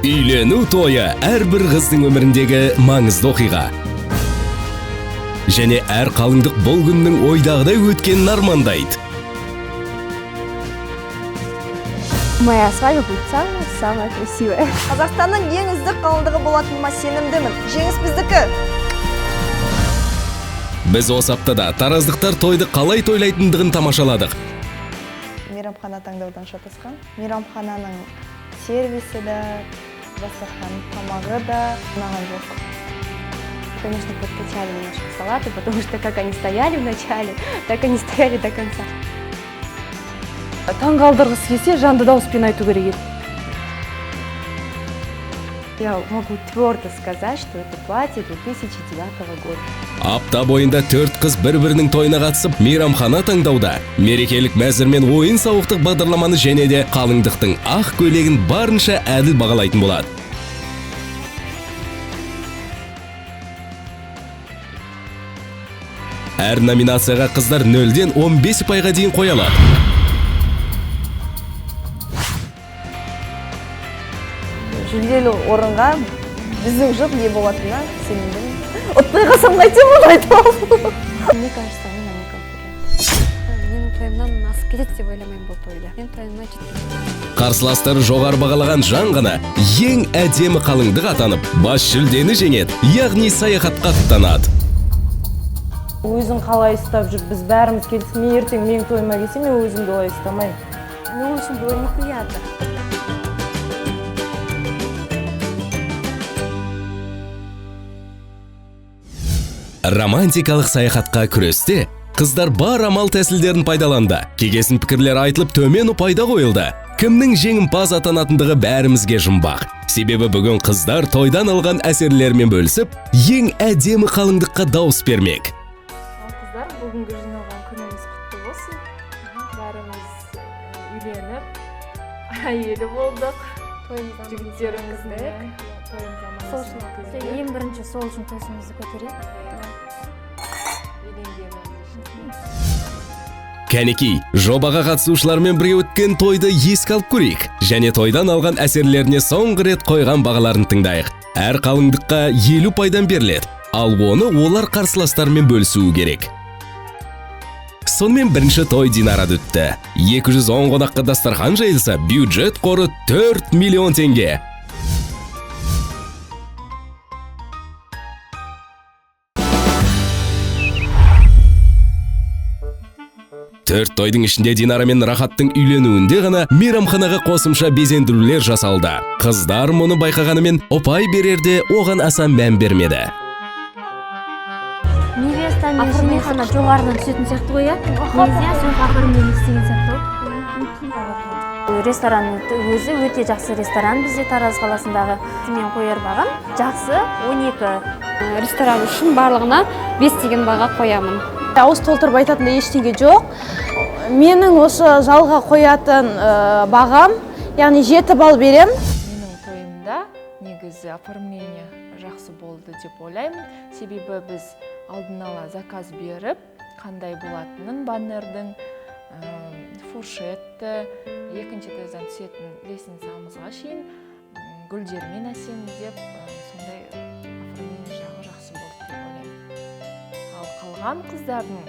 Үйлену тойы әрбір қыздың өміріндегі маңызды оқиға. Және әр қалыңдық бұл күннің ойдағыдай өткенін армандайды. Моя свадьба будет самая-самая красивая. Қазақстанның ең үздік қалыңдығы болатыныма сенімдімін. Жеңіс біздікі! Біз осы аптада тараздықтар тойды қалай тойлайтындығын тамашаладық. Мейрамхана таңдаудан шатасқан. Мейрамхананың сервисі да, дастархан тамағы да ұнаған жоқ. Конечно, подкачали немножко салаты, потому что как они стояли в начале, так они стояли до конца. Таңғалдырғысы келсе, жанды дауыспен айту керек еді. Я могу твердо сказать, что это платье 2009 года. Апта бойында төрт қыз бір-бірінің тойына қатысып, мейрамхана таңдауда, мерекелік мәзір мен ойын сауықтық бағдарламаны және де қалыңдықтың ақ көйлегін барынша әділ бағалайтын болады. Әр номинацияға қыздар 0-ден 15 ұпайға дейін қоя алады. Жүлделі орынға біздің жұп ие болатынына сенімдімін. Ұтпай қалсам қайтемін, оны айтып алдым. Мне кажется, они нам не конкуренты. Менің тойымнан асып кетеді деп ойламаймын бұл тойда. Менің тойыма жетпейді. Қарсыластары жоғары бағалаған жан ғана ең әдемі қалыңдық атанып, бас жүлдені жеңеді, яғни саяхатқа аттанады. Өзін қалай ұстап жүр, біз бәріміз келістік. Мен ертең менің тойыма келсе, мен өзімді олай ұстамаймын. Ну, в общем, было неприятно. Романтикалық саяхатқа күресте қыздар бар амал тәсілдерін пайдаланды. Кегесін пікірлер айтылып, төмен ұпайда қойылды. Кімнің жеңімпаз атанатындығы бәрімізге жұмбақ. Себебі бүгін қыздар тойдан алған әсерлерімен бөлісіп, ең әдемі қалыңдыққа дауыс бермек. Ал қыздар, бүгінгі жиналған күніміз құтты болсын. Бәріміз үйленіп, әйелі болдық. Тойымыз аман Жігіттерімізді өткіздік. Тойымыз аман Сол есен үшін өткіздік. ең бірінші сол үшін тосымызды көтерейік. Үйленгеніміз үшін. Кәнекей, жобаға қатысушылармен бірге өткен тойды еске алып көрейік. Және тойдан алған әсерлеріне соңғы рет қойған бағаларын тыңдайық. Әр қалыңдыққа 50 пайдан беріледі. Ал оны олар қарсыластарымен бөлісуі керек. Сонымен бірінші той Динарада өтті. 210 қонаққа дастархан жайылса, бюджет қоры 4 миллион теңге. Төрт тойдың ішінде Динара мен Рахаттың үйленуінде ғана мейрамханаға қосымша безендірулер жасалды. Қыздар мұны байқағанымен ұпай берерде оған аса мән бермеді. Невеста мен жених ана жоғарыдан түсетін сияқты ғой, иә? Негізі сол оформление істеген сияқты ғой. Ресторан өзі өте жақсы ресторан бізде Тараз қаласындағы. Мен қояр бағам жақсы 12. Ресторан үшін барлығына 5 деген баға қоямын. Ауыз толтырып айтатындай ештеңе жоқ. Менің осы залға қоятын бағам, яғни 7 балл берем. Менің тойымда негізі оформление жақсы болды деп ойлаймын. Себебі біз алдын ала заказ беріп, қандай болатынын баннердің, фуршетті, екінші этаждан түсетін лестницамызға шейін, гүлдермен әсемдеп, сондай оформление жағы жақсы болды деп ойлаймын. Ал қалған қыздардың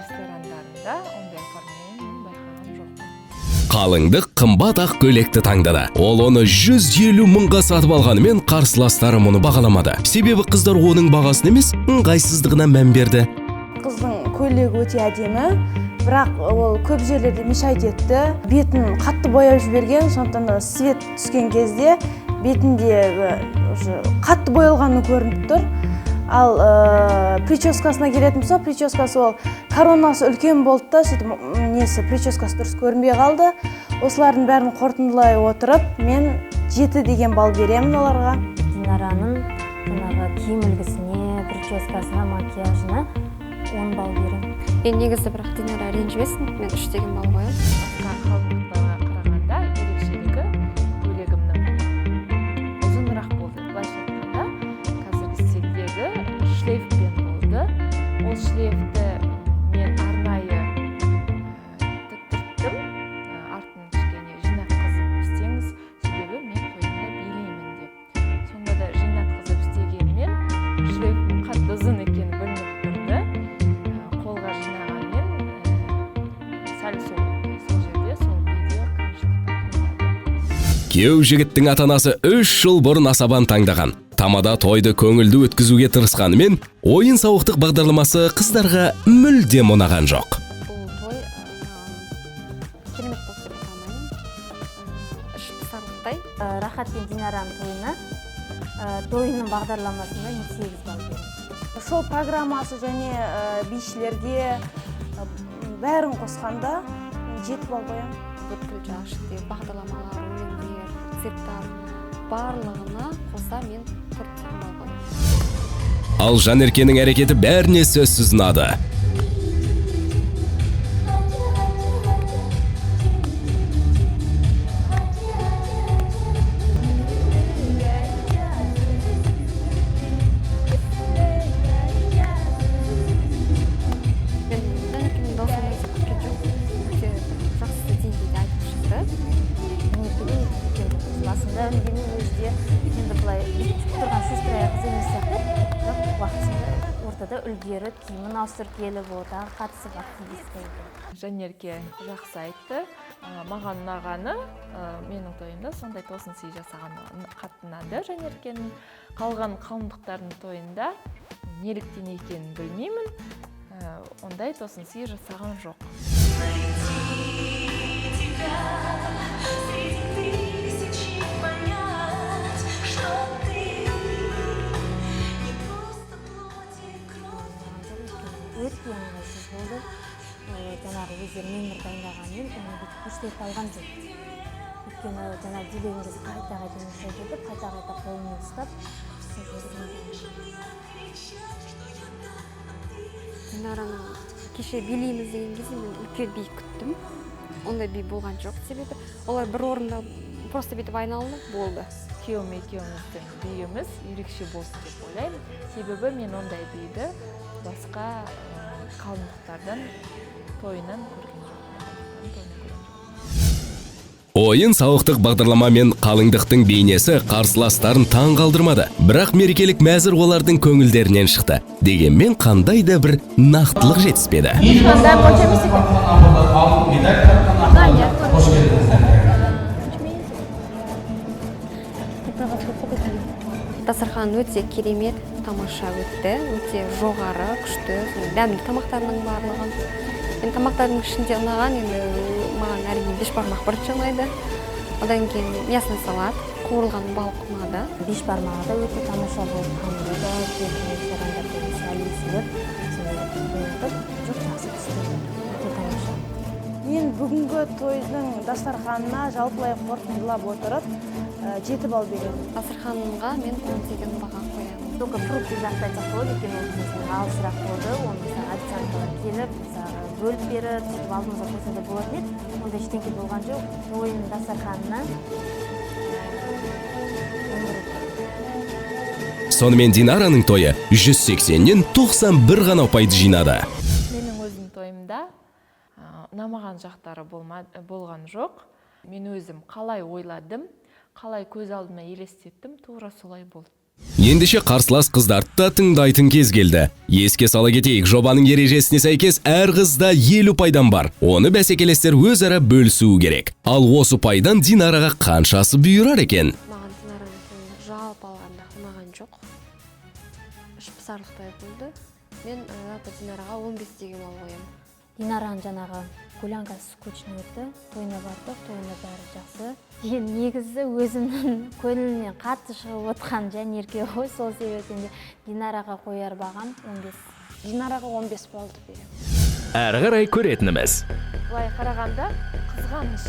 ресторандарында ондай оформление мен байқаған жоқпын. Қалыңдық қымбат ақ көйлекті таңдады. Ол оны 150 мыңға сатып алғанымен қарсыластары мұны бағаламады. Себебі қыздар оның бағасын емес, ыңғайсыздығына мән берді. Қыздың көйлегі өте әдемі, бірақ ол көп жерлерде мешать етті. Бетін қатты бояп жіберген, сондықтан да свет түскен кезде бетіндегі уже қатты боялғаны көрініп тұр. Ал прическасына келетін болсақ, прическасы ол коронасы үлкен болды да, сөйтіп, несі, прическасы дұрыс көрінбей қалды. Осылардың бәрін қорытындылай отырып, мен 7 деген балл беремін оларға. Динараның жаңағы киім үлгісіне, прическасына, макияжына 10 балл беремін. Мен негізі бірақ Динара ренжімесін, мен 3 деген балл қоямын. Басқа қалыңдықтарға қарағанда ерекшелігі көйлегімнің ұзынырақ болды. Былайша айтқанда, қазіргі стильдегі шлейфпен болды. Ол шлейфті мен арнайы тіктірттім. Артын кішкене жинаққызып істеңіз. Себебі мен тойымда билеймін. Күйеу жігіттің ата-анасы 3 жыл бұрын асабан таңдаған. Тамада тойды көңілді өткізуге тырысқанымен, ойын-сауықтық бағдарламасы қыздарға мүлдем ұнаған жоқ. Бұл той керемет болды деп айта алмаймын. Іш пысарлықтай. Рахат пен Динараның тойына, тойының бағдарламасында мен 8 балл беремін. Шоу программасы және бишілерге бәрін қосқанда мен 7 балл қоямын. Бүткіл жаңағы ішіндегі бағдарламалар, өлеңдер, цирктар барлығына қоса мен 4 балл қоямын. Ал Жанеркенің әрекеті бәріне сөзсіз ұнады. Мен Жанеркенің дауысын негізі күткен жоқпын. Өте жақсы деңгейде айтып шықты. Жанеркеден күткен жоқпыз. Басында үндемей өзі де енді былай Бүйтіп тұрған сестра қыз емес сияқты, бірақ уақытысында ортада үлгеріп, киімін ауыстырып келіп, ортаға қатысып активистка екен. Жанерке жақсы айтты. Маған ұнағаны, менің тойымда сондай тосын сый жасағаны қатты ұнады Жанеркенің. Қалған қалыңдықтардың тойында неліктен екенін білмеймін, ондай тосын сый жасаған жоқ. Өте ыңғайсыз болды. Жаңағы өздері номер дайындағанымен оны бүйтіп көрсете алған жоқ. Өйткені жаңағы билеген кезде қайта-қайта мешать етіп, қайта-қайта қолымен ұстап. Динараның кеше билейміз деген кезде мен үлкен би күттім. Ондай би болған жоқ, себебі олар бір орында просто бүйтіп айналды, болды. Күйеуім екеуміздің биіміз ерекше болды деп ойлаймын. Себебі мен ондай биді басқа қалыңдықтардан тойынан көрген жоқпын. Ойын сауықтық бағдарлама мен қалыңдықтың бейнесі қарсыластарын таң қалдырмады. Бірақ мерекелік мәзір олардың көңілдерінен шықты. Дегенмен қандай да бір нақтылық жетіспеді. Дастархан өте керемет, тамаша өтті, өте жоғары, күшті, дәмді тамақтарының барлығы. Енді тамақтардың ішінде ұнаған, енді маған әрине бешбармақ бірінші ұнайды. Одан кейін мясной салат, қуырылған балық ұнады. Бешбармағы да өте тамаша болып, қанды да, келген ресторандардан сәлем сөйлеп, сондай ұнатып, жоқ, жақсы түсті, өте тамаша. Мен бүгінгі тойдың дастарханына жалпылай қорытындылап отырып, 7 балл беремін. Дастарханға мен 10 деген баға қоямын. Только фрукты жақты айтсақ болады, өйткені ол біздің алысырақ болды. Оны мысалы официанткалар келіп, мысалы бөліп беріп, сөйтіп алдымызға қойса да болатын еді. Ондай ештеңке болған жоқ. Тойдың дастарханына. Сонымен Динараның тойы 180-нен 91 ғана ұпайды жинады. Менің өзім тойымда ұнамаған жақтары болған жоқ. Мен өзім қалай ойладым, қалай көз алдыма елестеттім, тура солай болды. Ендеше қарсылас қыздарды да тыңдайтын кез келді. Еске сала кетейік, жобаның ережесіне сәйкес әр қызда 50 ұпайдан бар. Оны бәсекелестер өзара бөлісуі керек. Ал осы ұпайдан Динараға қаншасы бұйырар екен? Маған Динараның тойы жалпы алғанда ұнаған жоқ. Іш пысарлықтай болды. Мен жалпы Динараға 15 деген балл қоямын. Динараның жаңағы гулянкасы скучный өтті. Тойына бардық, тойына бәрі жақсы. Енді негізі өзімнің көңілімнен қатты шығып отқан Жанерке ғой, сол себептен де Динараға қояр бағам 15. Динараға 15 баллды беремін. Әрі қарай көретініміз. Былай қарағанда қызғаныш.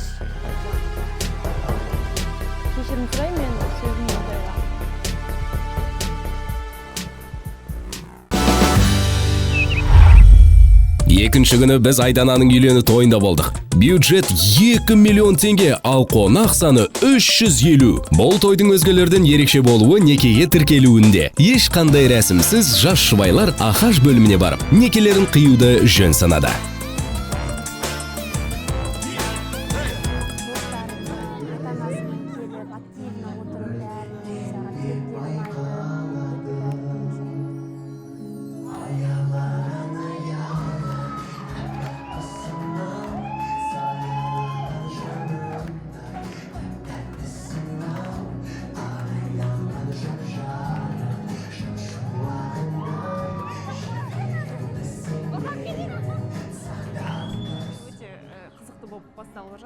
Кешірім сұраймын, мен сөзімді қоямын. Екінші күні біз Айдананың үйлену тойында болдық. Бюджет 2 миллион теңге, ал қонақ саны 350. Бұл тойдың өзгелерден ерекше болуы некеге тіркелуінде. Ешқандай рәсімсіз жас жұбайлар Ахаш бөліміне барып, некелерін қиюды жөн санады.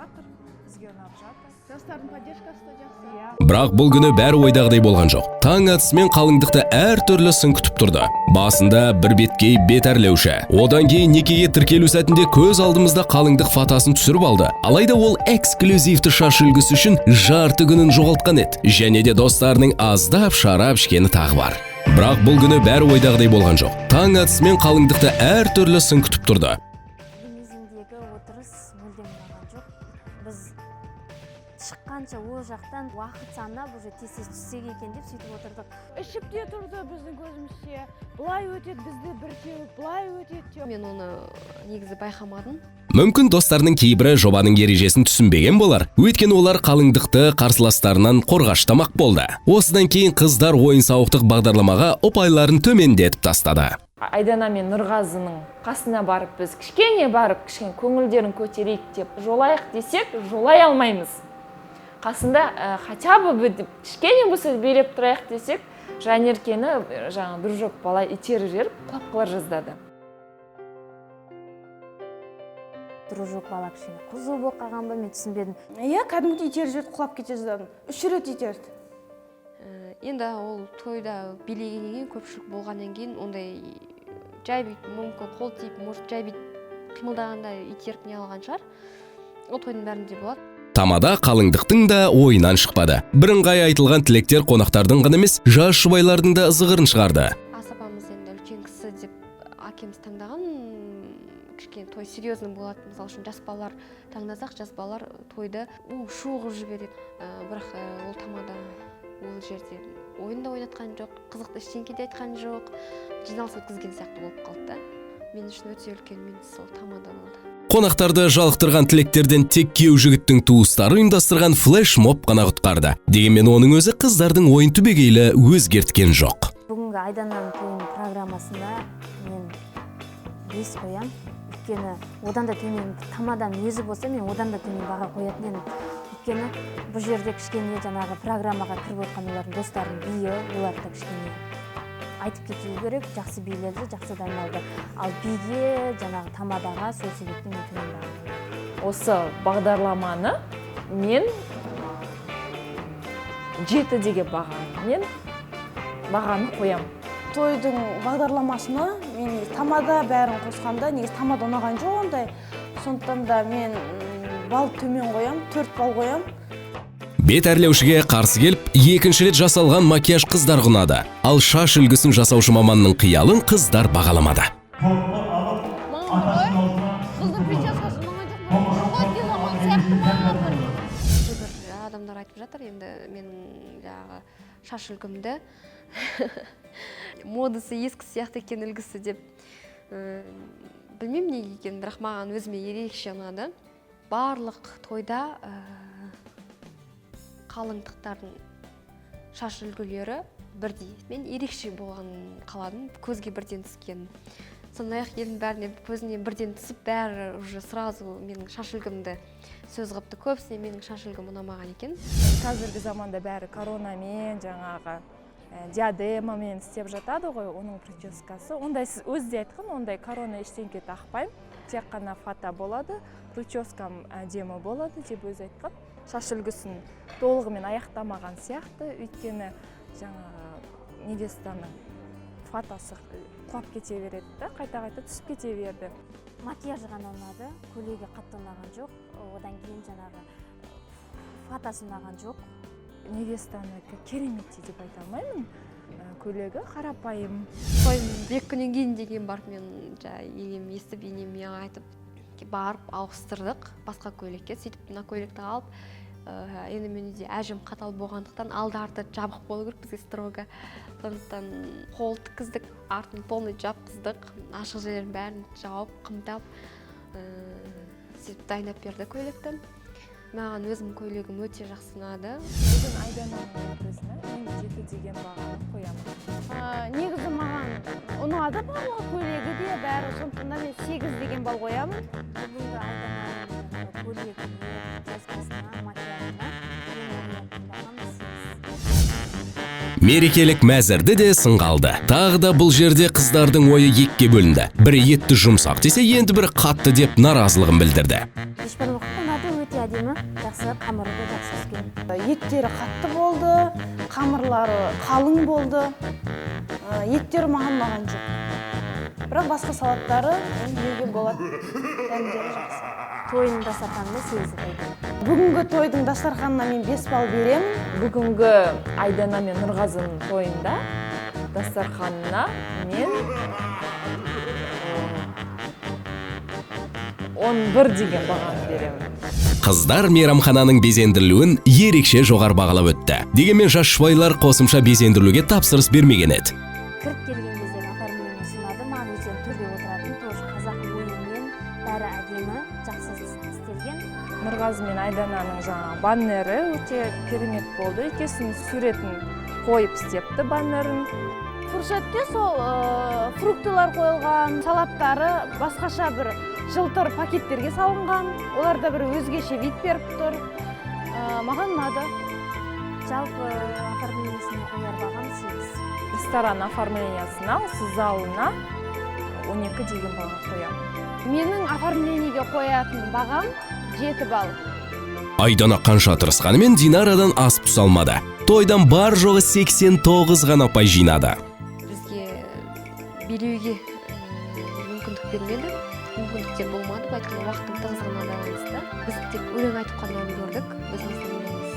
жатыр, бізге ұнап жатыр. Жастардың поддержкасы да жақсы. Иә. Бірақ бұл күні бәрі ойдағыдай болған жоқ. Таң атысымен қалыңдықты әртүрлі сын күтіп тұрды. Басында бір беткей бет әрлеуші. Одан кейін некеге тіркелу сәтінде көз алдымызда қалыңдық фатасын түсіріп алды. Алайда ол эксклюзивті шаш үлгісі үшін жарты күнін жоғалтқан еді. Және де достарының аздап шарап ішкені тағы бар. Бірақ бұл күні бәрі ойдағыдай болған жоқ. Таң атысымен қалыңдықты әртүрлі сын күтіп тұрды. Лимузиндегі отырыс мүлдем ұнаған жоқ. Біз шыққанша ол жақтан уақыт санап, уже тез тез түссек екен деп сөйтіп отырдық. Ішіп те тұрды біздің көзімізше. Былай өтеді, бізді бір теуіп, былай өтеді теуіп. Мен оны негізі байқамадым. Мүмкін, достарының кейбірі жобаның ережесін түсінбеген болар. Өйткені олар қалыңдықты қарсыластарынан қорғаштамақ болды. Осыдан кейін қыздар ойын сауықтық бағдарламаға ұпайларын төмендетіп тастады. Айдана мен Нұрғазының қасына барып, біз кішкене барып, кішкене көңілдерін көтерейік деп жолайық десек, жолай алмаймыз. Қасында хотя бы бір кішкене болса билеп тұрайық десек, Жанеркені жаңағы дружок бала итеріп жіберіп, құлап қалар жаздады. Дружок бала кішкене қызу болып қалған ба, мен түсінбедім. Иә, кәдімгідей итеріп жіберді, құлап кете жаздадым. 3 рет итерді. Енді ол тойда билегеннен кейін, көпшілік болғаннан кейін, ондай жай бүйтіп, мүмкін қол тиіп, может, жай бүйтіп қимылдағанда итеріп не алған шығар. Ол тойдың бәрінде болады. Тамада қалыңдықтың да ойынан шықпады. Бірыңғай айтылған тілектер қонақтардың ғана емес, жас жұбайлардың да зығырын шығарды. Асабамыз енді үлкен кісі деп әкеміз таңдаған, кішкене той серьезный болады. Мысалы үшін, жас балалар таңдасақ, жас балалар тойды у шу қылып жібереді. Бірақ ол тамада ол жерде ойын да ойнатқан жоқ, қызықты ештеңке де айтқан жоқ, жиналыс өткізген сияқты болып қалды да. Мен үшін өте үлкен минус сол тамада болды. Қонақтарды жалықтырған тілектерден тек күйеу жігіттің туыстары ұйымдастырған флешмоб қана құтқарды. Дегенмен оның өзі қыздардың ойын түбегейлі өзгерткен жоқ. Бүгінгі Айдананың тойының программасында мен 5 қоям. Өйткені одан да төмен, тамаданың өзі болса, мен одан да төмен баға қоятын едім. Өйткені бұл жерде кішкене жаңағы программаға кіріп отқан олардың достарының биі, олар да кішкене айтып кету керек, жақсы биледі, жақсы дайындалды. Ал биге, жаңағы тамадаға сол себептен мен төмен баға қоямын. Осы бағдарламаны мен 7 деген бағамен бағаны қоямын. Тойдың бағдарламасына мен негізі тамада бәрін қосқанда, негізі тамада ұнаған жоқ ондай. Сондықтан да мен балл төмен қоямын, 4 балл қоямын. Бет әрлеушіге қарсы келіп, екінші рет жасалған макияж қыздар ұнады. Ал шаш үлгісін жасаушы маманның қиялын қыздар бағаламады. Қыздың прическасы ұнаған жоқ маған. Ғой, сияқты ма бір. Кейбір адамдар айтып жатыр, енді менің жаңағы шаш үлгімді модасы ескі сияқты екен үлгісі деп. Білмеймін неге екенін, бірақ маған өзіме ерекше ұнады. Барлық тойда қалыңдықтардың шаш үлгілері бірдей. Мен ерекше болғанын қаладым, көзге бірден түскен. Сондай-ақ елдің бәріне көзіне бірден түсіп, бәрі уже сразу менің шаш үлгімді сөз қылыпты. Көбісіне менің шаш үлгім ұнамаған екен. Қазіргі заманда бәрі коронамен, жаңағы диадемамен істеп жатады ғой, оның прическасы. Ондай сіз өзі де айтқан, ондай корона ештеңке тақпаймын, тек қана фата болады, прическам әдемі болады деп өзі айтқан. Шаш үлгісін толығымен аяқтамаған сияқты, өйткені жаңағы невестаның фатасы құлап кете береді да, қайта-қайта түсіп кете берді. Макияжы ғана ұнады, көйлегі қатты ұнаған жоқ, одан кейін жаңағы фатасы ұнаған жоқ. Невестанікі кереметтей деп айта алмаймын. Көйлегі қарапайым. Той 2 күннен кейін деген барып мен жаңа енем естіп, енем маған айтып барып ауыстырдық басқа көйлекке. Сөйтіп мына көйлекті алып, енді мен үйде әжем қатал болғандықтан алды арты жабық болу керек бізге строго. Сондықтан қол тіккіздік, артын полный жапқыздық, ашық жерлерін бәрін жауып, қымтап, сөйтіп дайындап берді көйлекті. Маған өзім көйлегім өте жақсы ұнады. Бүгін Айдананың образына мен 7 деген бағаны қоямын. Негізі маған ұнады барлығы, көйлегі де бәрі, сондықтан да мен 8 деген балл қоямын. Бүгінгі Айдананың көйлегіне, прическасына, макияжына мен қоятын бағам 8. Мерекелік мәзірді де сынға алды. Тағы да бұл жерде қыздардың ойы екіге бөлінді. Бірі етті жұмсақ десе, енді бірі қатты деп наразылығын білдірді. Бешбармақ ұнады, өте Өте әдемі, жақсы, қамыры да жақсы піскен. Еттері қатты болды, қамырлары қалың болды. Еттері маған ұнаған жоқ. Бірақ басқа салаттары жеуге болады, дәмдері жақсы. Тойдың дастарханына 8 ұпай. Бүгінгі тойдың дастарханына мен 5 балл беремін. Бүгінгі Айдана мен Нұрғазының тойында дастарханына мен 11 деген бағаны беремін. Қыздар мейрамхананың безендірілуін ерекше жоғары бағалап өтті. Дегенмен жас жұбайлар қосымша безендірілуге тапсырыс бермеген еді. Кіріп келген кезде оформление ұнады маған, өйткені төрде отыратын тоже қазақ оюымен, бәрі әдемі, жақсы істелген. Нұрғазы мен Айдананың жаңа баннері өте керемет болды. Екеуінің суретін қойып істепті баннерін. Фуршетте сол фруктылар қойылған, салаттары басқаша бір жылтыр пакеттерге салынған, олар да бір өзгеше вид беріп тұр. Маған ұнады. Жалпы оформлениесіне қояр бағам 8. Ресторан оформлениясына, осы залына 12 деген баға қоямын. Менің оформлениеге қоятын бағам 7 балл. Айдана қанша тырысқанымен Динарадан асып түсе алмады. Тойдан бар жоғы 89 ғана ұпай жинады. Бізге билеуге мүмкіндік бермеді, мүмкіндіктер болмады, былай айтқанда уақыттың тығыздығына байланысты. Біз тек өлең айтып қана үлгердік. Өзіміздің өлеңіміз,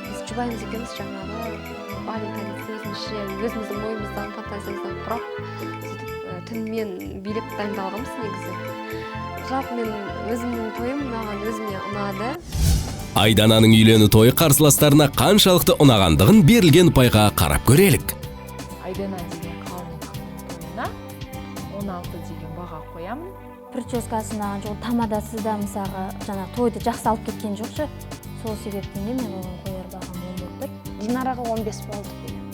біз жұбайымыз екеуміз жаңағы бальный танец өзімізше, өзіміздің ойымыздан, фантазиямыздан құрап, сөйтіп түнімен билеп дайындалғанбыз негізі. Жалпы мен өзімнің тойым маған өзіме ұнады. Айдананың үйлену тойы қарсыластарына қаншалықты ұнағандығын берілген ұпайға қарап көрелік. Айдана деген қалыңдықтың тойына 16 деген баға қоямын. Прическасы ұнаған жоқ, тамадасы да мысалға жаңағы тойды жақсы алып кеткен жоқ ше. Сол себептен де мен оған қояр бағам 10 болып тұр. Динараға 15 балл беремін.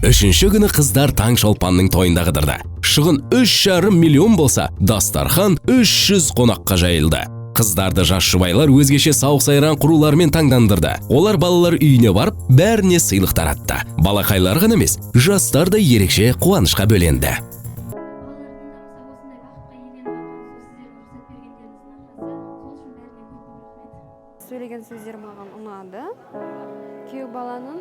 Үшінші күні қыздар Таңшолпанның тойында қыдырды. Шығын 3,5 миллион болса, дастархан 300 қонаққа жайылды. Қыздарды жас жұбайлар өзгеше сауық-сайран құруларымен таңдандырды. Олар балалар үйіне барып, бәріне сыйлық таратты. Балақайлар ғана емес, жастар да ерекше қуанышқа бөленді. Сөйлеген сөздер маған ұнады. Күйеу баланың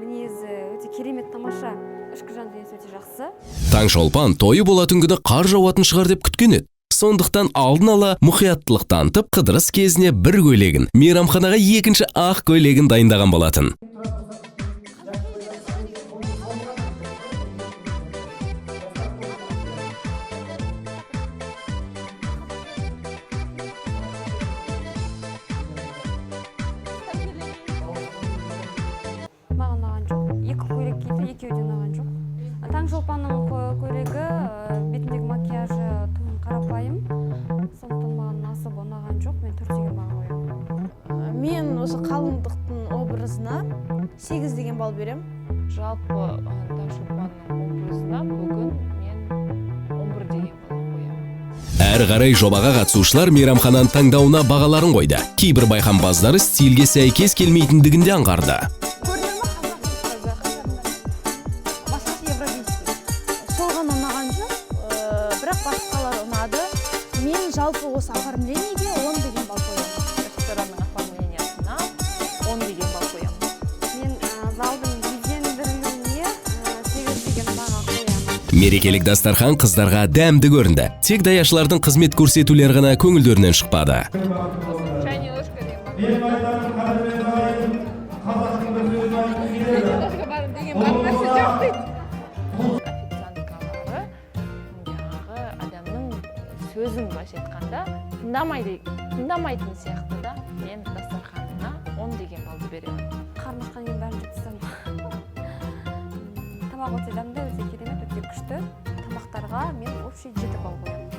мінезі өте керемет, тамаша, ішкі жан дүниесі өте жақсы. Таңшолпан тойы болатын күні қар жауатын шығар деп күткен еді. Сондықтан алдын ала мұқияттылық танытып, қыдырыс кезіне бір көйлегін, мейрамханаға екінші ақ көйлегін дайындаған болатын. Маған ұнаған жоқ. Екі көйлек киді, екеуі де ұнаған жоқ. Таңшолпанның көйлегі, бетіндегі макияжы тым қарапайым. Сондықтан маған особо ұнаған жоқ. Мен 4 деген баға қоямын. Мен осы қалыңдықтың образына 8 деген балл беремін. Жалпы Таңшолпанның образына бүгін мен 11 деген балл қоямын. Әрі қарай жобаға қатысушылар мейрамхананың таңдауына бағаларын қойды. Кейбір байқампаздары стильге сәйкес келмейтіндігін де аңғарды. Басқасы европейский. Сол ғана ұнаған жоқ, бірақ басқалары ұнады. Мен жалпы осы оформлениеге 10 деген балл қоямын. Ресторанның оформлениясына 10 деген балл қоямын. Мен залдың безендірілуіне 8 деген баға қоямын. Мерекелік дастархан қыздарға дәмді көрінді. Тек даяшылардың қызмет көрсетулері ғана көңілдерінен шықпады. Официанткалары жаңағы адамның сөзін былайша айтқанда тыңдамайтын сияқты да. Мен дастарханына 10 деген балды беремін. Қарным ашқан кейін бәрін жеп тастадым. Тамақ өте дәмді, өте керемет, өте күшті. Тамақтарға мен общий 7 балл қоямын.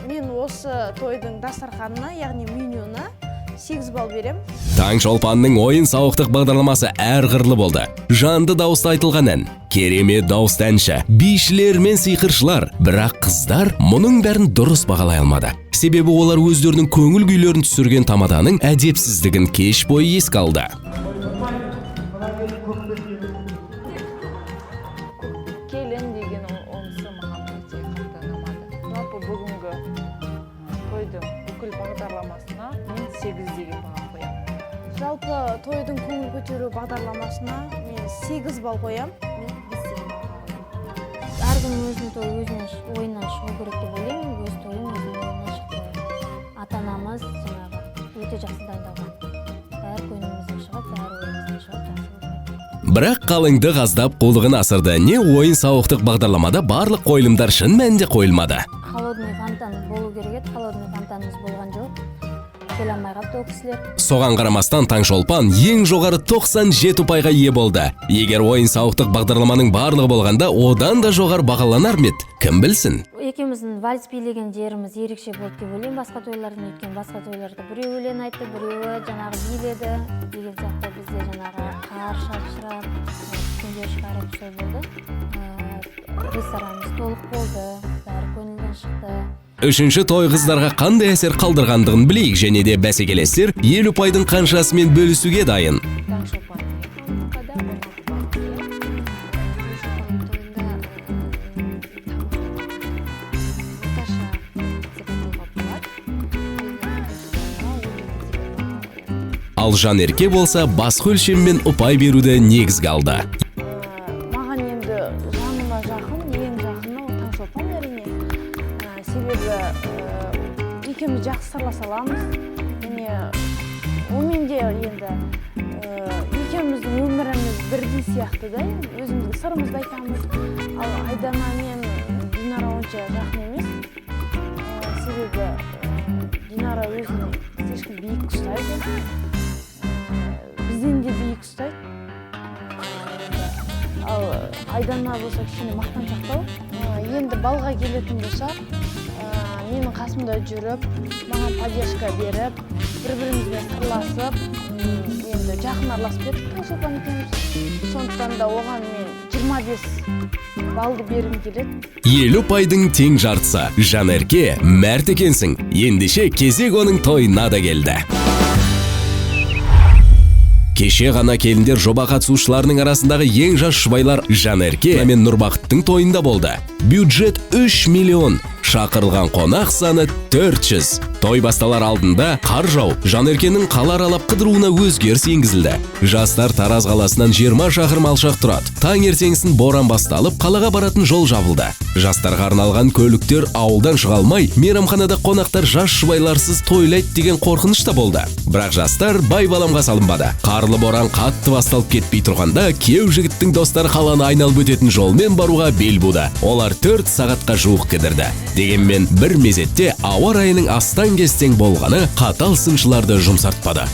Мен осы тойдың дастарханына, яғни менюна 8 балл беремін. Таңшолпанның ойын сауықтық бағдарламасы әрқырлы болды. Жанды дауыста айтылған ән, керемет дауысты әнші, бишілер мен сиқыршылар. Бірақ қыздар мұның бәрін дұрыс бағалай алмады. Себебі олар өздерінің көңіл күйлерін түсірген тамаданың әдепсіздігін кеш бойы еске алды. Келін деген онысы маған өте қатты ұнамады. Жалпы бүгінгі тойдың Бүкіл бағдарламасына мен 8 деген баға қоямын. Жалпы тойдың көңіл көтеру бағдарламасына мен 8 балл қоямын. Мен 5 деген баға қоямын. Әркім өзінің тойы өзінің ойынан шығу керек деп ойлаймын. Өз тойым өзімнің ойымнан шықты. Ата анамыз жаңағы өте жақсы дайындалған, бәрі көңілімізден шығып, бәрі ойымыздан шығып, жақсы болды. Бірақ қалыңдық аздап қулығын асырды. Не ойын сауықтық бағдарламада барлық қойылымдар шын мәнінде қойылмады. Холодный фонтан болу керек еді, холодный фонтанымыз болған жоқ, келе алмай қалыпты ол кісілер. Соған қарамастан Таңшолпан ең жоғары 97 ұпайға ие болды. Егер ойын сауықтық бағдарламаның барлығы болғанда, одан да жоғары бағаланар ма еді? Кім білсін? Екеуміздің вальс билеген жеріміз ерекше болды деп ойлаймын басқа тойлардан, өйткені басқа тойларда біреуі өлең айтты, біреуі жаңағы биледі деген сияқты. Бізде жаңағы қар шашырап, түтіндер шығарып, сол болды. Ресторанымыз толық болды, бәрі көңілден шықты. Үшінші той қыздарға қандай әсер қалдырғандығын білейік және де бәсекелестер 50 ұпайдың қаншасымен бөлісуге дайын. Таңшолпан мен қалыңдыққа да 16 балл қоямын. Таңшолпан тойында тамақ орташа деп айтуға болады. Мен Таңшолпанға 12 деген баға қоямын. Ал Жанерке болса, басқа өлшеммен ұпай беруді негізге алды. Маған енді жаныма жақын, ең жақыны ол Таңшолпан, әрине. Себебі екеуміз жақсы сырласа аламыз. Міне, онымен де енді екеуміздің өміріміз бірдей сияқты да, енді өзіміздің сырымызды айтамыз. Ал Айдана мен Динара онша жақын емес. Себебі Динара өзін слишком биік ұстайды. Бізден де биік ұстайды. Ал Айдана болса, кішкене мақтаншақтау. Енді балға келетін болсақ, менің қасымда жүріп, маған поддержка беріп, бір бірімізбен сырласып, енді жақын араласып кеттік Таңшолпан екеуміз. Сондықтан да оған мен 25 баллды бергім келеді. 50 ұпайдың тең жартысы. Жанерке, мәрт екенсің. Ендеше кезек оның тойына да келді. Кеше ғана келіндер жоба қатысушыларының арасындағы ең жас жұбайлар Жанерке мен Нұрбақыттың тойында болды. Бюджет 3 миллион, шақырылған қонақ саны 400. Той басталар алдында қар жауып, Жанеркенің қала аралап қыдыруына өзгеріс енгізілді. Жастар Тараз қаласынан 20 шақырым алшақ тұрады. Таңертеңгісін боран басталып, қалаға баратын жол жабылды. Жастарға арналған көліктер ауылдан шыға алмай, мейрамханада қонақтар жас жұбайларсыз тойлайды деген қорқыныш та болды. Бірақ жастар бай баламға салынбады. Қарлы боран қатты басталып кетпей тұрғанда, күйеу жігіттің достары қаланы айналып өтетін жолмен баруға бел буды. Олар 4 сағатқа жуық кідірді. Дегенмен бір мезетте ауа райының астаң-кестең болғаны қатал сыншыларды жұмсартпады.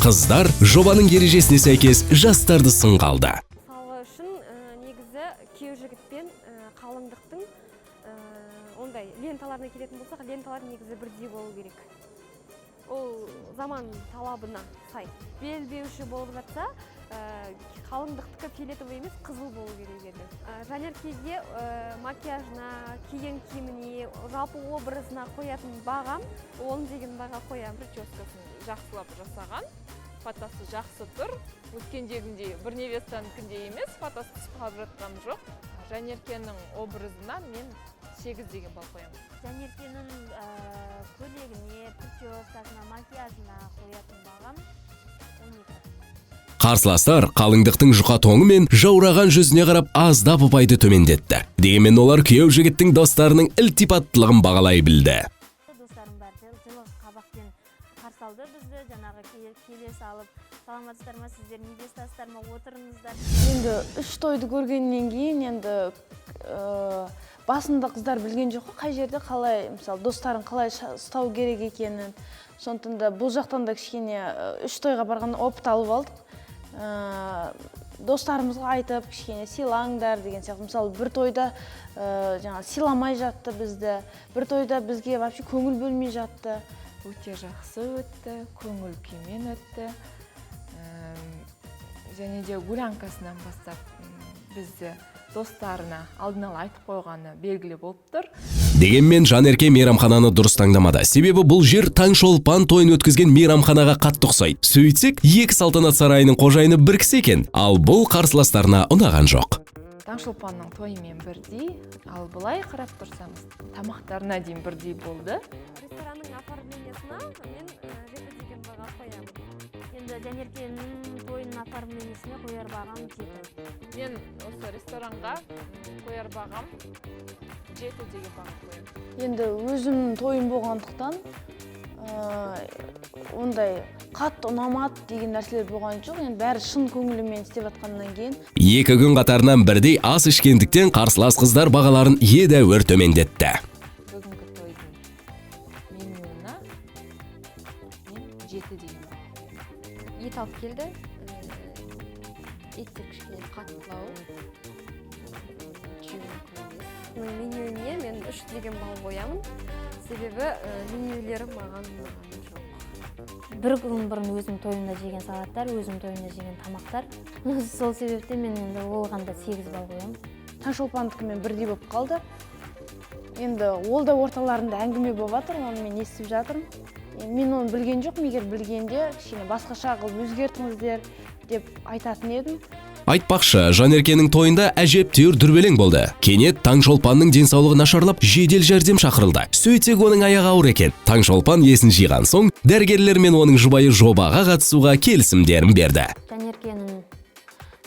Қыздар жобаның ережесіне сәйкес жастарды сынға алды. Мысалы үшін, негізі күйеу жігіт пен қалыңдықтың ондай ленталарына келетін болсақ, ленталар негізі бірдей болу керек. Ол заман талабына сай. Белбеуші болып жатса, қалыңдықтікі фиолетовый емес, қызыл болу керек еді. Жанеркеге макияжына, киген киіміне, жалпы образына қоятын бағам 10 деген баға қоямын. Прическасын жақсылап жасаған, фатасы жақсы тұр, өткендегіндей бір невестанікіндей емес, фатасы түсіп қалып жатқан жоқ. Жанеркенің образына мен 8 деген балл қоямын. Жанеркенің көйлегіне, прическасына, макияжына қоятын бағам 12. Қарсыластар қалыңдықтың жұқа тоңы мен жаураған жүзіне қарап аздап ұпайды төмендетті. Дегенмен олар күйеу жігіттің достарының ілтипаттылығын бағалай білді. Достарым бәрі жылы қабақпен қарсы алды бізді, жаңағы келе салып: «Саламатсыздар ма, сіздер невестасыздар ма, отырыңыздар». Енді үш тойды көргеннен кейін енді басында қыздар білген жоқ қой, қай жерде қалай, мысалы, достарын қалай ұстау керек екенін. Сондықтан да бұл жақтан да кішкене үш тойға барған опыт алып алдық. Достарымызға айтып, кішкене сыйлаңдар деген сияқты. Мысалы, бір тойда жаңа сыйламай жатты бізді, бір тойда бізге вообще көңіл бөлмей жатты. Өте жақсы өтті, көңіл күймен өтті. Және де гулянкасынан бастап бізді достарына алдын ала айтып қойғаны белгілі болып тұр. Дегенмен Жанерке мейрамхананы дұрыс таңдамады. Себебі бұл жер Таңшолпан тойын өткізген мейрамханаға қатты ұқсайды. Сөйтсек, екі салтанат сарайының қожайыны бір кісі екен. Ал бұл қарсыластарына ұнаған жоқ. Таңшолпанның тойымен бірдей, ал былай қарап тұрсаңыз, тамақтарына дейін бірдей болды. Ресторанның оформлениесіне мен 7 деген баға қоямын. Енді Жанеркенің тойының оформлениесіне қояр бағам 7. Мен осы ресторанға қояр бағам 7 деген баға қоямын. Енді өзімнің тойым болғандықтан, ондай қатты ұнамады деген нәрселер болған жоқ. Енді бәрі шын көңілімен істеп жатқаннан кейін. 2 күн қатарынан бірдей ас ішкендіктен қарсылас қыздар бағаларын едәуір төмендетті. Бүгінгі тойдың менюына мен 7 деген баға қоямын. Ет алып келді. Еттер кішкене қаттылау. Жеу мүмкін емес. Менюіне мен 3 деген балл қоямын. Себебі менюлері маған ұнаған жоқ. Бір күн бұрын өзім тойымда жеген салаттар, өзім тойымда жеген тамақтар. Сол себептен мен енді оған да 8 балл қоямын. Таңшолпандікімен бірдей болып қалды. Енді ол да орталарында әңгіме болып жатыр, оны мен естіп жатырмын. Енді мен оны білген жоқпын, егер білгенде кішкене басқаша қылып өзгертіңіздер деп айтатын едім. Айтпақшы, Жанеркенің тойында әжептәуір дүрбелең болды. Кенет Таңшолпанның денсаулығы нашарлап, жедел жәрдем шақырылды. Сөйтсек, оның аяғы ауыр екен. Таңшолпан есін жиған соң, дәрігерлер мен оның жұбайы жобаға қатысуға келісімдерін берді. Жанеркенің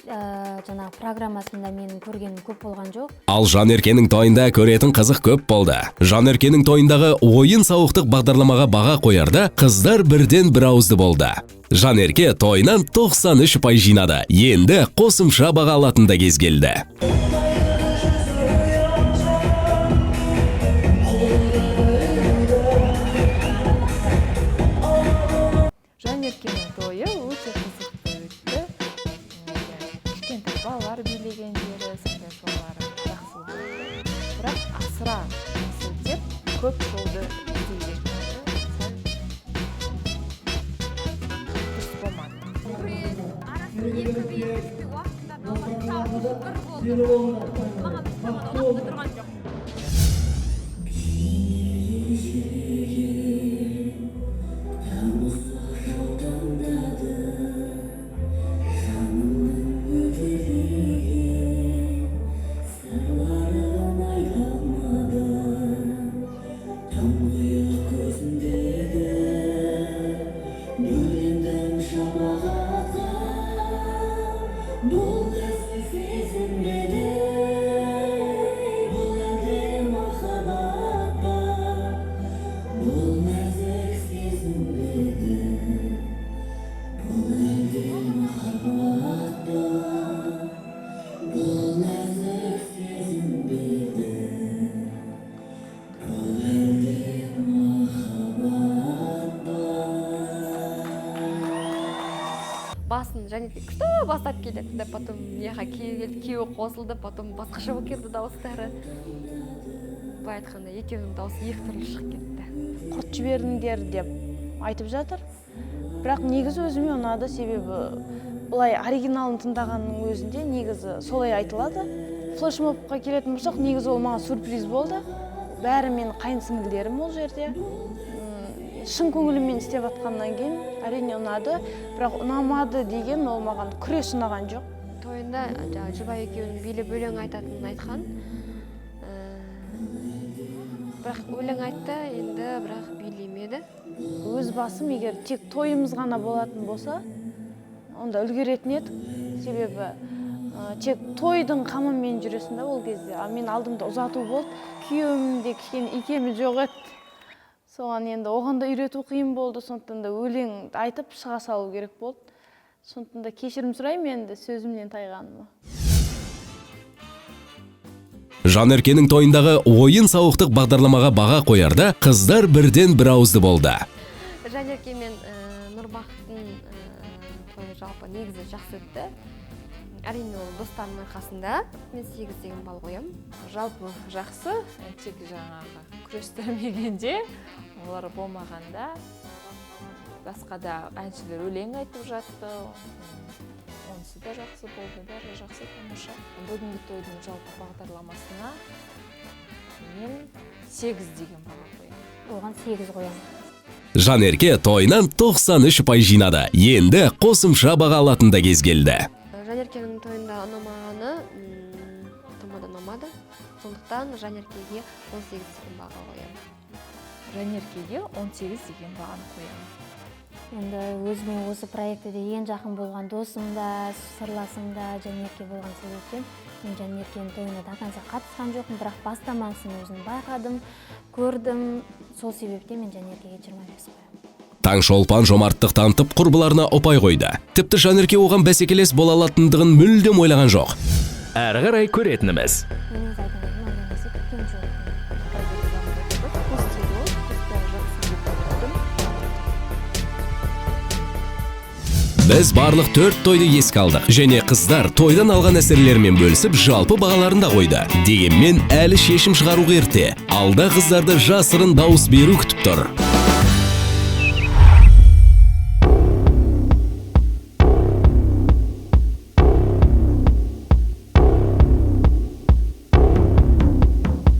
жаңағы программасында менің көргенім көп болған жоқ. Ал Жанеркенің тойында көретін қызық көп болды. Жанеркенің тойындағы ойын-сауықтық бағдарламаға баға қоярда қыздар бірден бір ауызды болды. Жанерке тойынан 93 ұпай жинады. Енді қосымша баға алатын да кез келді. Жанеркенің тойы өте қызықты өтті. Кішкентай балалар билегендері, сондай шоулары жақсы болды. Бірақ асыра сілтеп көп шоуды істей бергендері сәл дұрыс болмады. Басын және де күшті бастап келеді да, потом мияға күйеуі келді, күйеуі қосылды, потом басқаша болып кетті дауыстары. Былай айтқанда, екеуінің дауысы екі түрлі шығып кетті. Құрт жібердіңдер деп айтып жатыр. Бірақ негізі өзіме ұнады, себебі былай оригиналын тыңдағанның өзінде негізі солай айтылады. Флешмобқа келетін болсақ, негізі ол маған сюрприз болды. Бәрі менің қайын сіңілдерім ол жерде. Шын көңіліммен істеп жатқаннан кейін әрине ұнады, бірақ ұнамады деген ол маған күрес ұнаған жоқ. Тойында жаңағы жұбай екеуінің билеп өлең айтатынын айтқан. Бірақ өлең айтты, енді бірақ билемеді. Өз басым егер тек тойымыз ғана болатын болса, онда үлгеретін едік. Себебі тек тойдың қамымен жүресің да ол кезде. Ал мен алдымда ұзату болды, күйеуім де кішкене икемі жоқ еді. Соған енді оған да үйрету қиын болды, сондықтан да өлең айтып шыға салу керек болды. Сондықтан да кешірім сұраймын енді сөзімнен тайғаныма. Жанеркенің тойындағы ойын-сауықтық бағдарламаға баға қоярда қыздар бірден бір ауызды болды. Жанерке мен Нұрбақыттың тойы жалпы негізі жақсы өтті. Әрине ол достарының арқасында. Мен 8 деген балл қоямын. Жалпы жақсы, тек жаңағы күрестірмегенде, олар болмағанда басқа да әншілер өлең айтып жатты. Онысы да жақсы болды, бәрі жақсы, тамаша. Бүгінгі тойдың жалпы бағдарламасына мен 8 деген баға қоямын. Оған 8 қоямын. Жанерке тойынан 93 ұпай жинады. Енді қосымша баға алатын да кез келді. Жанеркенің тойында ұнамағаны, тамада ұнамады. Сондықтан Жанеркеге 18 деген баға қоямын. Жанеркеге 18 деген бағаны қоямын. Енді өзіме осы проектіде ең жақын болған досым да, сырласым да Жанерке болған себептен мен Жанеркенің тойына до конца қатысқан жоқпын, бірақ бастамасын өзін байқадым, көрдім. Сол себептен мен Жанеркеге 25 қоямын. Таңшолпан жомарттық танытып құрбыларына ұпай қойды. Тіпті Жанерке оған бәсекелес бола алатындығын мүлдем ойлаған жоқ. Әрі қарай көретініміз. Мен негізі айтайын дедім, ондай нәрсе күткен жоқпын. Вкус тиді, вкус жақсы деп ойладым. Біз барлық 4 тойды еске алдық және қыздар тойдан алған әсерлерімен бөлісіп жалпы бағаларын да қойды. Дегенмен әлі шешім шығаруға ерте. Алда қыздарды жасырын дауыс беру күтіп тұр.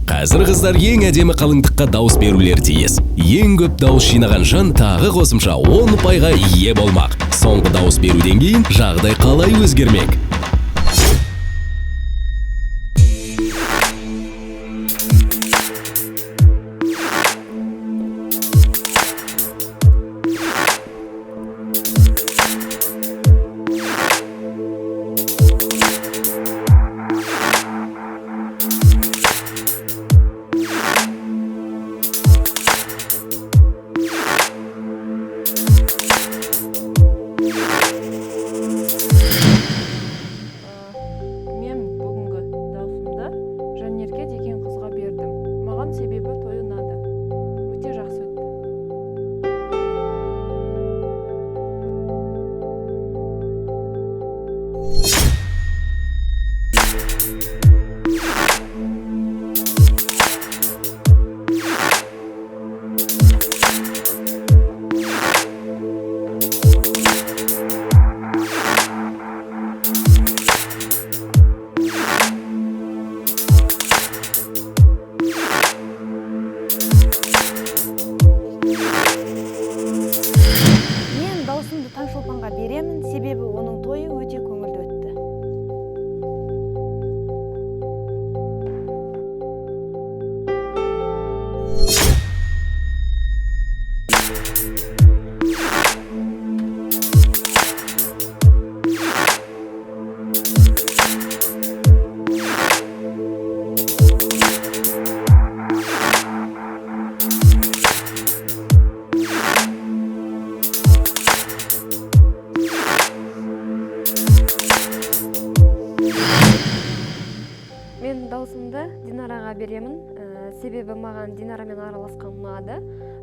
Қазір қыздар ең әдемі қалыңдыққа дауыс берулері тиіс. Ең көп дауыс жинаған жан тағы қосымша 10 ұпайға ие болмақ. Соңғы дауыс беруден кейін жағдай қалай өзгермек? Мен бүгінгі даусымды Жанерке деген қызға бердім. Маған себебі той ұнады. Өте жақсы өтті. Мен даусымды Таңшолпанға беремін, себебі оның тойы өте көңілді өтті. Мен даусымды Динараға беремін, себебі маған Динарамен араласқан ұнады.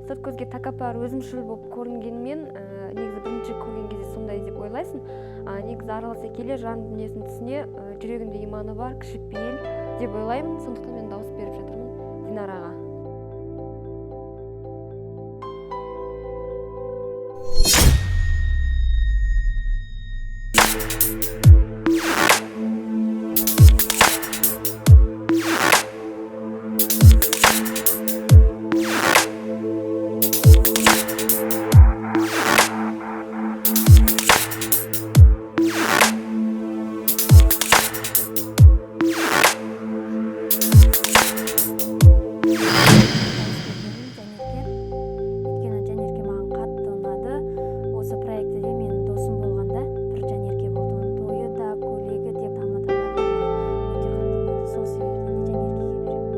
Сырт көзге тәкаппар, өзімшіл болып көрінгенмен, негізі бірінші көрген кезде сондай деп ойлайсың. Негізі араласа келе жан дүниесін түсіне, жүрегінде иманы бар, кішіпейіл деп ойлаймын. Сондықтан мен дауыс беріп жатырмын Динараға. Дауыс бергенім Жанерке. Өйткені Жанерке маған қатты ұнады. Осы проектіде менің досым болғанда бір Жанерке болды. Оның тойы да, көйлегі де, тамадалары да маған өте қатты ұнады. Сол себептен де Жанеркеге беремін.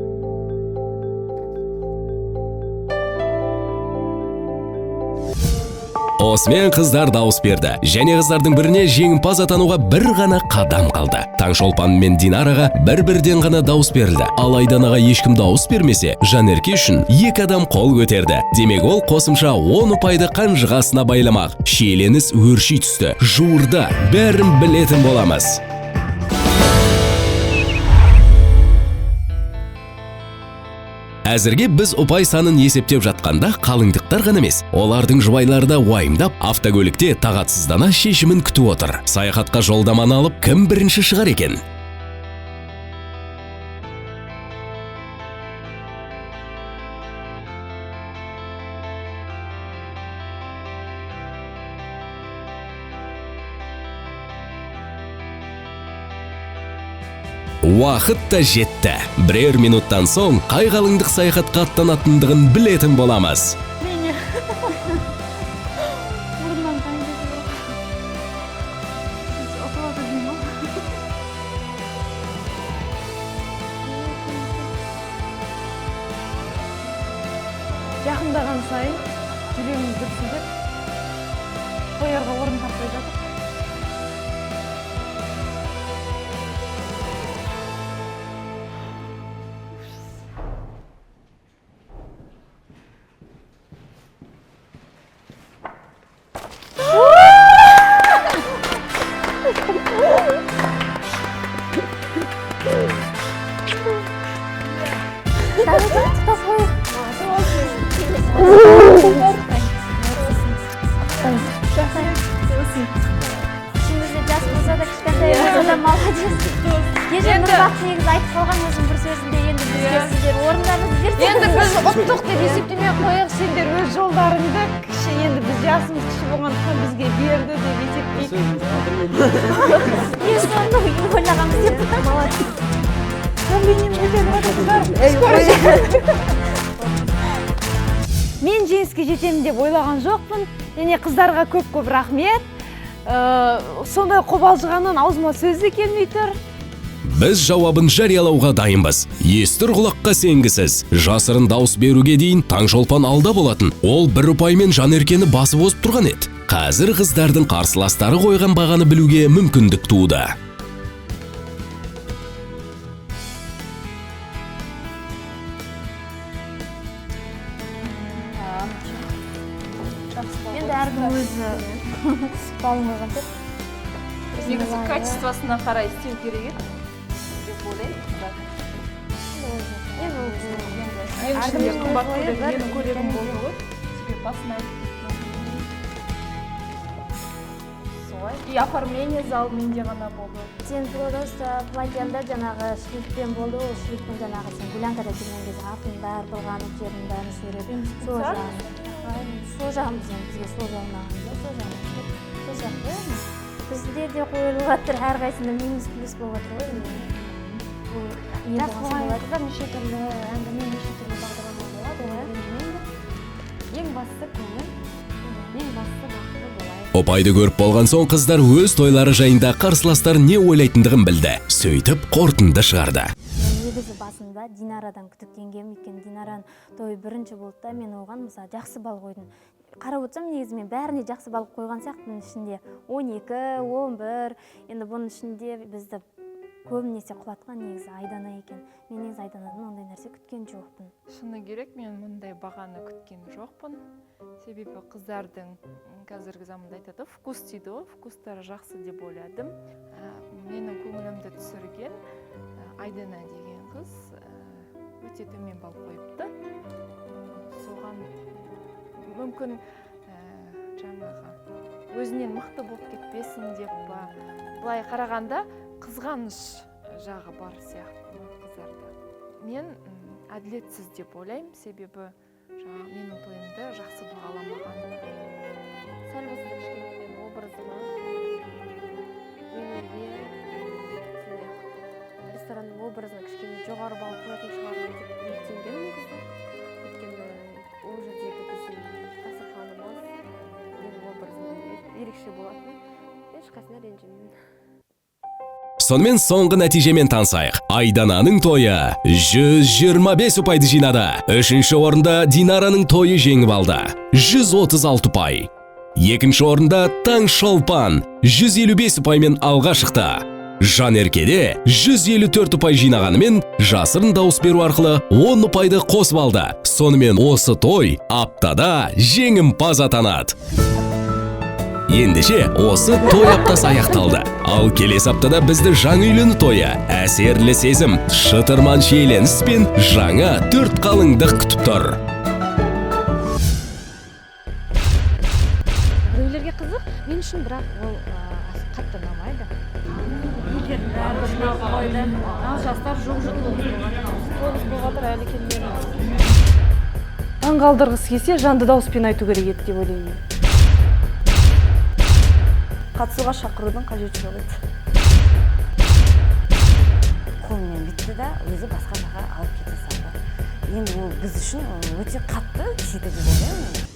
Осымен қыздар дауыс берді. Және қыздардың біріне жеңімпаз атануға бір ғана қадам қалды. Таңшолпан мен Динараға бір-бірден ғана дауыс берілді. Ал Айданаға ешкім дауыс бермесе, Жанерке үшін 2 адам қол көтерді. Демек ол қосымша 10 ұпайды қанжығасына байламақ. Шиеленіс өрши түсті. Жуырда бәрін білетін боламыз. Әзірге біз ұпай санын есептеп жатқанда қалыңдықтар ғана емес, олардың жұбайлары да уайымдап, автокөлікте тағатсыздана шешімін күтіп отыр. Саяхатқа жолдаманы алып, кім бірінші шығар екен? Уақыт та жетті. Бірер минуттан соң қай қалыңдық саяхатқа аттанатындығын білетін боламыз. Мұрнынан қан кетіп. Ұтылады деймін ғой. Жақындаған сайын жүрегім дүрсілдеп, қоярға орын таппай жатыр. Құттықтап қой. Ішімізде жас болса да, кішкентай болса да, молодец. Кеше Нұрбақыт негізі айтып қалған өзінің бір сөзінде: енді бізге сіздер орындарыңызды берсеңіз. Енді біз ұттық деп есептемей ақ қояйық, сендер өз жолдарыңды кіші, енді біз жасымыз кіші болғандықтан, бізге берді деп есептейік. Мен соны ойлағанбыз деп. Молодцы. Давлением көтеріліп жатыр, қыздар. Мен жеңіске жетемін деп ойлаған жоқпын. Және қыздарға көп көп рахмет. Сондай қобалжығаннан аузыма сөз де келмей тұр. Біз жауабын жариялауға дайынбыз. Естір құлаққа сенгісіз. Жасырын дауыс беруге дейін Таңшолпан алда болатын. Ол бір ұпаймен Жанеркені басып озып тұрған еді. Қазір қыздардың қарсыластары қойған бағаны білуге мүмкіндік туды. Енді әркім өзі балын қойған сияқты. Негізі качествосына қарай істеу керек еді деп ойлаймын, қыздар. Енді ол Мен үшін де қымбат көйлек менің көйлегім болды ғой. Тебе басын айтып кеттім. Солай. И оформление зал менде ғана болды. Сен просто платьяңда жаңағы шрифтпен болды, ол шрифттің жаңағы сен гулянкада жүрген кезде артының бәрі былғанып, жерінің бәрін суреп, сол жағын бізге сол жағы ұнаған да, сол жағын сол сияқты енді. Бізде де қойылып жатыр, әрқайсысында минус, плюс болып жатыр ғой енді. Бұл не Жас болған соң болған болады. Қыздар, неше түрлі әңгіме, неше түрлі бағдарлама болады, олай ренжімеңдер. Ең бастысы көңіл, ең бастысы бақытты болайық. Ұпайды көріп болған соң, қыздар өз тойлары жайында қарсыластар не ойлайтындығын білді. Сөйтіп қорытынды шығарды. Мен негізі басында Динарадан күдіктенгенмін, өйткені Динараның тойы бірінші болды да, мен оған, мысалы, жақсы балл қойдым. Қарап отырсам, негізі мен бәріне жақсы балл қойған сияқтымын, ішінде 12, 11. Енді бұның ішінде бізді көбінесе құлатқан негізі Айдана екен. Мен негізі Айданадан ондай нәрсе күткен жоқпын. Шыны керек, мен мұндай бағаны күткен жоқпын. Себебі қыздардың қазіргі заманда айтады ғой, вкус дейді ғой, вкустары жақсы деп ойладым. Менің көңілімді түсірген Айдана деген қыз өте төмен балл қойыпты. Соған мүмкін жаңағы өзінен мықты болып кетпесін деп па, былай қарағанда қызғаныш жағы бар сияқты қыздарда. Мен әділетсіз деп ойлаймын, себебі жаңағы менің тойымды жақсы бағаламаған. Сәл болса да кішкене мен образыма, менюге, сондай ақ ресторанның образына кішкене жоғары балл қоятын шығармын деп үміттенгенмін негізі. Өйткені ол жердегі біздің дастарханымыз менің образым ерекше болатын. Ешқайсысына ренжімеймін. Сонымен, соңғы нәтижемен танысайық. Айдананың тойы 125 ұпайды жинады. Үшінші орында Динараның тойы жеңіп алды. 136 ұпай. Екінші орында Таңшолпан 155 ұпаймен алға шықты. Жанеркеде 154 ұпай жинағанымен, жасырын дауыс беру арқылы 10 ұпайды қосып алды. Сонымен, осы той аптада жеңімпаз атанады. Ендеше, осы той аптасы аяқталды. Ал келесі аптада бізді жаңа үйлену тойы, әсерлі сезім, шытырман шиеленіс пен жаңа төрт қалыңдық күтіп тұр. Біреулерге қызық, мен үшін бірақ ол қатты ұнамайды. Ал жастар жоқ, 9 болып жатыр, әлі келмеді. Таңғалдырғысы келсе, жанды дауыспен айту керек еді деп ойлаймын мен. Қатысуға шақырудың қажеті жоқ еді. Қолым кетті да, өзі басқа жаққа алып кете салды. Енді ол біз үшін өте қатты тиді деп ойлаймын.